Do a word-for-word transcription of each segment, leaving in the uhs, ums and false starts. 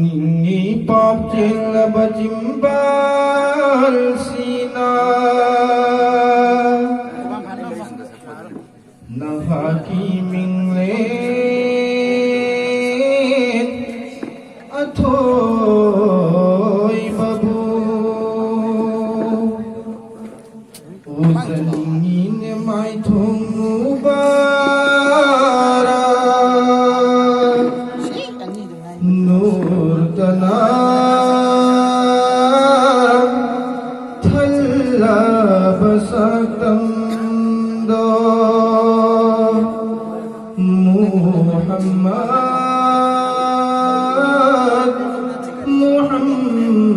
ꯅꯤꯡꯉꯤ ꯄꯥꯞ ꯆꯦꯜꯂꯕ ꯆꯤꯝꯕꯥꯜꯁꯤꯅ ꯅꯍꯥꯛꯀꯤ ꯃꯤꯡꯂꯦꯟ ꯑꯊꯣꯏꯕꯕꯨ ꯎꯖꯅꯤꯡꯉꯤꯅꯦ ꯃꯥꯏꯊꯣꯡ ꯃꯨꯕꯥꯔꯛ ꯅꯨꯔꯇꯅ ꯊꯜꯂꯕ ꯁꯛꯇꯝꯗꯣ ꯃꯨꯍꯝꯃꯗ, ꯃꯨꯍꯝꯃꯗ꯫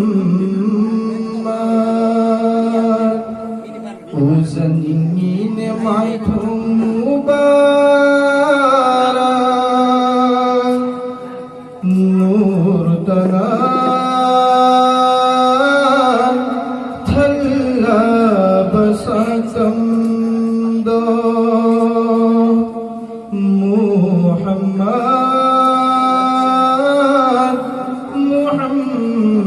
ꯎꯖꯅꯤꯡꯉꯤꯅꯦ ꯃꯥꯏꯊꯣꯡ ꯃꯨꯕꯥꯔꯛ ꯅꯨꯔꯇꯅ ꯊꯜꯂꯕ ꯁꯛꯇꯝꯗꯣ ꯃꯨꯍꯝꯃꯗ, ꯃꯨꯍꯝꯃꯗ꯫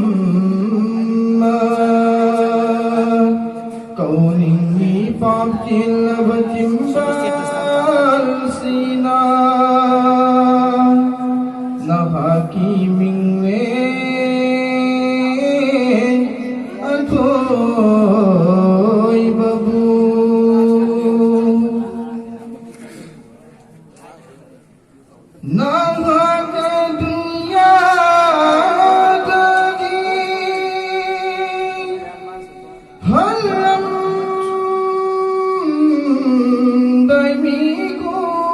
ꯀꯧꯅꯤꯡꯉꯤ ꯄꯥꯝꯈꯤꯜꯂꯕ ꯆꯤꯝꯕꯥꯜꯁꯤꯅ ꯅꯍꯥꯛꯀꯤ ꯃꯤꯡꯂꯦꯟ ꯑꯊꯣꯏꯕꯕꯨ꯫ ꯅꯍꯥꯛ ꯗꯨꯅꯤꯌꯥꯗꯒꯤ ꯍꯜꯂꯝꯗꯥꯏ ꯃꯤꯀꯨꯞꯇ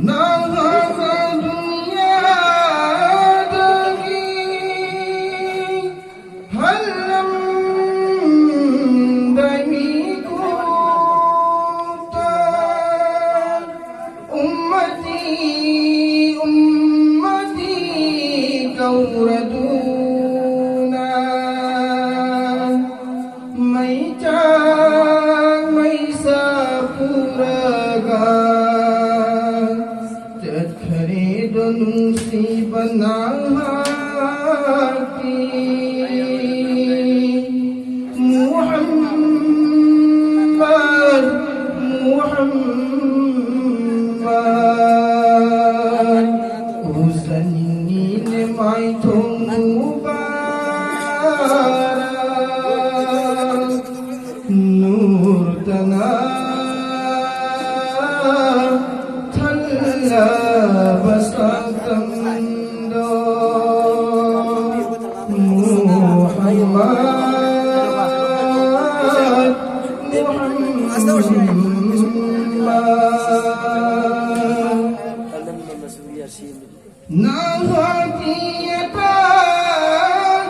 ꯅꯍꯥꯛ ꯗꯨꯅꯤꯌꯥꯗꯒꯤ ꯍꯜꯂꯝꯗꯥꯏ ꯃꯤꯀꯨꯞꯇ ꯎꯝꯃꯇꯤ, ꯎꯝꯃꯇꯤ ꯀꯧꯔꯗꯨꯅ ꯃꯩꯆꯥꯛ ꯃꯩꯁꯥ ꯄꯨꯔꯒ ꯅꯨꯡꯁꯤꯕ ꯅꯍꯥꯛꯀꯤ ꯃꯨꯍꯝꯃꯗ, ꯃꯨꯍꯝꯃꯗ, ꯎꯖꯅꯤꯡꯉꯤꯅꯦ ꯃꯥꯏꯊꯣꯡ ꯃꯨꯕꯥꯔꯛ꯫ ꯅꯨꯔꯇꯅ ꯊꯜꯂꯕ ꯁꯛꯇꯝꯗꯣ ꯃꯨꯍꯝꯃꯗ, ꯃꯨꯍꯝꯃꯗ꯫ ꯅꯍꯥꯛꯀꯤ ꯑꯇꯥ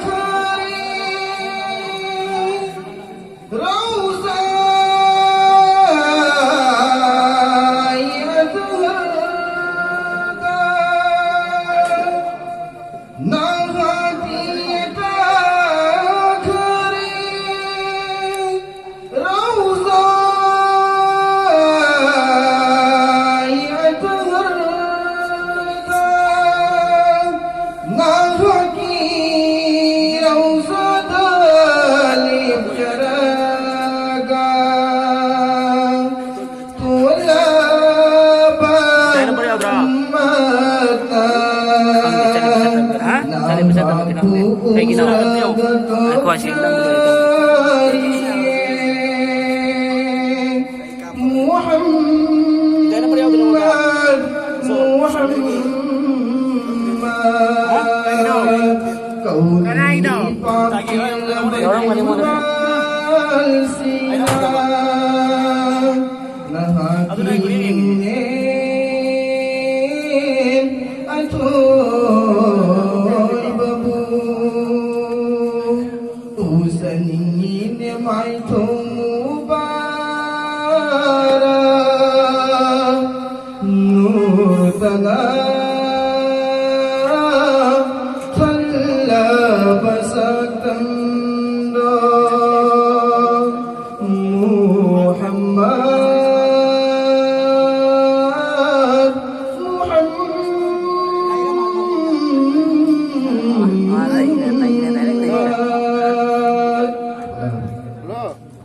ꯈꯔꯤ ꯔꯧꯖꯥ ꯑꯠꯍꯔꯗ ꯅꯍꯥꯛꯀꯤ ꯑꯇꯥ ꯈꯔꯤ ꯔꯧꯖꯥ ꯑꯠꯍꯔꯗ ꯅꯍꯥꯛꯀꯤ ꯔꯧꯖꯥꯗ ꯂꯦꯞꯆꯔꯒ ꯇꯣꯜꯂꯕ ꯀꯩꯅꯣ ꯄꯨꯔꯛ ꯌꯥꯎꯗ꯭ꯔꯣ? ꯎꯝꯃꯠꯅ ꯈꯪꯗꯦ, ꯆꯠꯂꯤꯕ ꯆꯠꯇꯕ ꯈꯪꯗꯦ꯫ ꯍꯥ? ꯆꯠꯂꯤꯕ ꯆꯠꯇꯕ ꯈꯪꯗꯦ꯫ ꯅꯍꯥꯛꯄꯨ ꯀꯩꯒꯤꯅꯣ? ꯎꯔꯒ ꯉꯥꯏꯈꯣ, ꯑꯁꯤ ꯅꯝꯕ ꯂꯣꯏꯔꯦ ꯇꯧꯕꯅꯦ꯫ ꯀꯔꯤ ꯀꯩꯅꯣ ꯄꯨꯔꯛ ꯌꯥꯎꯗ꯭ꯔꯣ? ꯃꯨꯍꯝꯃꯗ, ꯃꯨꯍꯝꯃꯗ꯫ ꯀꯅꯥꯏꯅꯣ? ꯀꯧꯅꯤꯡꯕ ꯌꯥꯎꯔꯝꯒꯅꯤ ꯃꯣꯏꯗꯁꯨ꯫ ꯈꯨꯔꯥꯜꯁꯤꯅ ꯅꯍꯥꯛꯀꯤ ꯃꯤꯡꯅꯦ ꯑꯊꯣꯏꯕꯕꯨ꯫ ꯎꯖꯅꯤꯡꯉꯤꯅꯦ ꯃꯥꯏꯊꯣꯡ ꯃꯨꯕꯥꯔꯛ ꯅꯨꯔꯇꯅ